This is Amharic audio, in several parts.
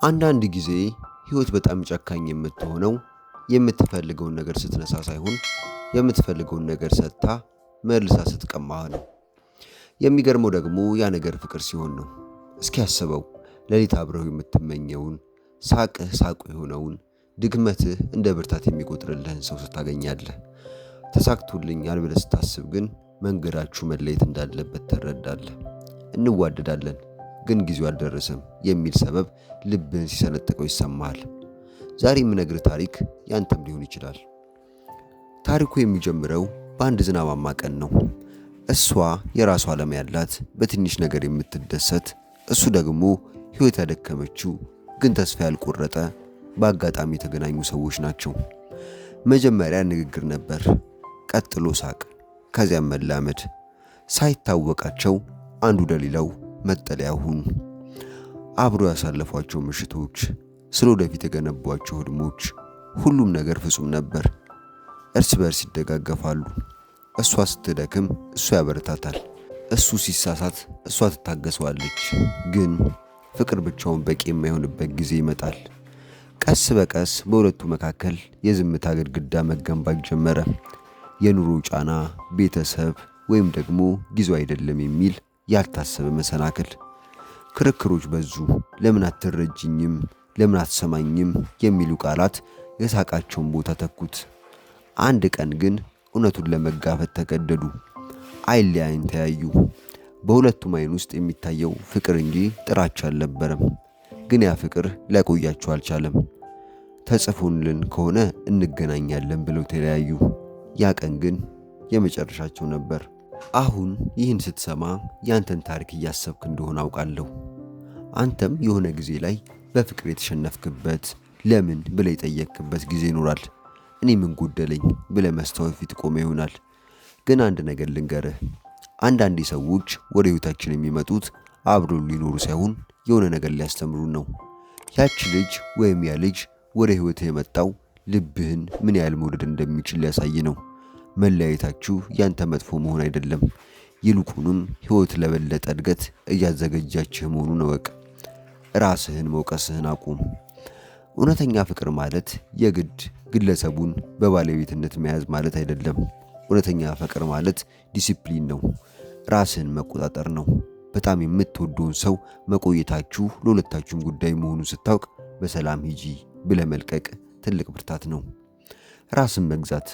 አንዳንድ ጊዜ ህይወት በጣም ጨካኝ የምትሆነው የምትፈልገውን ነገር ስትነሳ ሳይሆን የምትፈልገውን ነገር ሰጥታ መልሳ ስትቀማህ ነው። የሚገርመው ደግሞ ያ ነገር ፍቅር ሲሆን ነው። እስኪ አስበው፣ ሌሊት አብረው የምትመኘውን፣ ሳቅህ ሳቁ የሆነውን፣ ድክመትህ እንደ ብርታት የሚቆጥርልህን ሰው ስታገኛለህ። ተሳክቶልኛል ብለህ ስታስብ ግን መንገዳችሁ መለየት እንዳለበት ትረዳለህ። እንዋደዳለን ግን ጊዜው አልደረሰም የሚል ሰበብ ልብህን ሲሰነጥቀው ይሰማሃል። ዛሬ የምነግርህ ታሪክ ያንተም ሊሆን ይችላል። ታሪኩ የሚጀምረው በአንድ ዝናባማ ቀን ነው። እሷ የራሷ ዓለም ያላት፣ በትንሽ ነገር የምትደሰት፣ እሱ ደግሞ ሕይወት ያደከመችው ግን ተስፋ ያልቆረጠ፣ በአጋጣሚ የተገናኙ ሰዎች ናቸው። መጀመሪያ ንግግር ነበር፣ ቀጥሎ ሳቅ፣ ከዚያም መላመድ። ሳይታወቃቸው አንዱ ለሌላው መጠለያ ሆኑ። አብሮ ያሳለፏቸው ምሽቶች፣ ስለ ወደፊት የገነቧቸው ህልሞች፣ ሁሉም ነገር ፍጹም ነበር። እርስ በእርስ ይደጋገፋሉ። እሷ ስትደክም እሱ ያበረታታል። እሱ ሲሳሳት እሷ ትታገሰዋለች። ግን ፍቅር ብቻውን በቂ የማይሆንበት ጊዜ ይመጣል። ቀስ በቀስ በሁለቱ መካከል የዝምታ ግድግዳ መገንባት ጀመረ። የኑሮ ጫና፣ ቤተሰብ፣ ወይም ደግሞ ጊዜው አይደለም የሚል ያልታሰበ መሰናክል። ክርክሮች በዙ። ለምን አትረጅኝም? ለምን አትሰማኝም? የሚሉ ቃላት የሳቃቸውን ቦታ ተኩት። አንድ ቀን ግን እውነቱን ለመጋፈጥ ተገደዱ። አይን ለአይን ተያዩ። በሁለቱም አይን ውስጥ የሚታየው ፍቅር እንጂ ጥላቻ አልነበረም። ግን ያ ፍቅር ሊያቆያቸው አልቻለም። ተጽፎልን ከሆነ እንገናኛለን ብለው ተለያዩ። ያ ቀን ግን የመጨረሻቸው ነበር። አሁን ይህን ስትሰማ ያንተን ታሪክ እያሰብክ እንደሆነ አውቃለሁ። አንተም የሆነ ጊዜ ላይ በፍቅር የተሸነፍክበት፣ ለምን ብለህ የጠየቅክበት ጊዜ ይኖራል። እኔ ምን ጎደለኝ ብለህ መስታወት ፊት ቆመ ይሆናል። ግን አንድ ነገር ልንገርህ፣ አንዳንዴ ሰዎች ወደ ህይወታችን የሚመጡት አብሮ ሊኖሩ ሳይሆን የሆነ ነገር ሊያስተምሩን ነው። ያቺ ልጅ ወይም ያ ልጅ ወደ ህይወትህ የመጣው ልብህን ምን ያህል መውደድ እንደሚችል ሊያሳይ ነው። መለያየታችሁ ያንተ መጥፎ መሆን አይደለም፣ ይልቁንም ህይወት ለበለጠ እድገት እያዘገጃችህ መሆኑን እወቅ። ራስህን መውቀስህን አቁም። እውነተኛ ፍቅር ማለት የግድ ግለሰቡን በባለቤትነት መያዝ ማለት አይደለም። እውነተኛ ፍቅር ማለት ዲሲፕሊን ነው፣ ራስህን መቆጣጠር ነው። በጣም የምትወደውን ሰው መቆየታችሁ ለሁለታችሁም ጉዳይ መሆኑን ስታውቅ በሰላም ሂጂ ብለህ መልቀቅ ትልቅ ብርታት ነው። ራስን መግዛት፣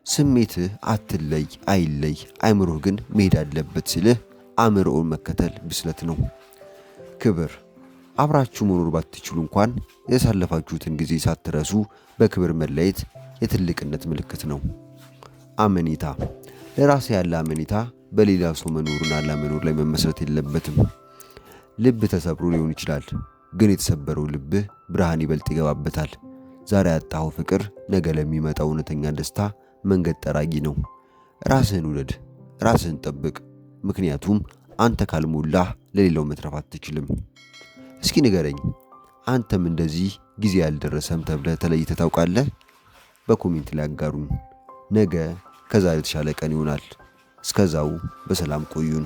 ስሜትህ አትለይ አይለይ፣ አይምሮህ ግን መሄድ አለበት ሲልህ አእምሮውን መከተል ብስለት ነው። ክብር፣ አብራችሁ መኖር ባትችሉ እንኳን ያሳለፋችሁትን ጊዜ ሳትረሱ በክብር መለየት የትልቅነት ምልክት ነው። አመኔታ፣ ለራስህ ያለ አመኔታ በሌላ ሰው መኖርና አለመኖር ላይ መመስረት የለበትም። ልብ ተሰብሮ ሊሆን ይችላል፣ ግን የተሰበረው ልብህ ብርሃን ይበልጥ ይገባበታል። ዛሬ ያጣኸው ፍቅር ነገ ለሚመጣው እውነተኛ ደስታ መንገድ ጠራጊ ነው። ራስህን ውደድ፣ ራስህን ጠብቅ። ምክንያቱም አንተ ካልሞላህ ለሌላው መትረፍ አትችልም። እስኪ ንገረኝ፣ አንተም እንደዚህ ጊዜ ያልደረሰም ተብለህ ተለይተህ ታውቃለህ? በ comment ላይ አጋሩን። ነገ ከዛሬ የተሻለ ቀን ይሆናል። እስከዛው በሰላም ቆዩን።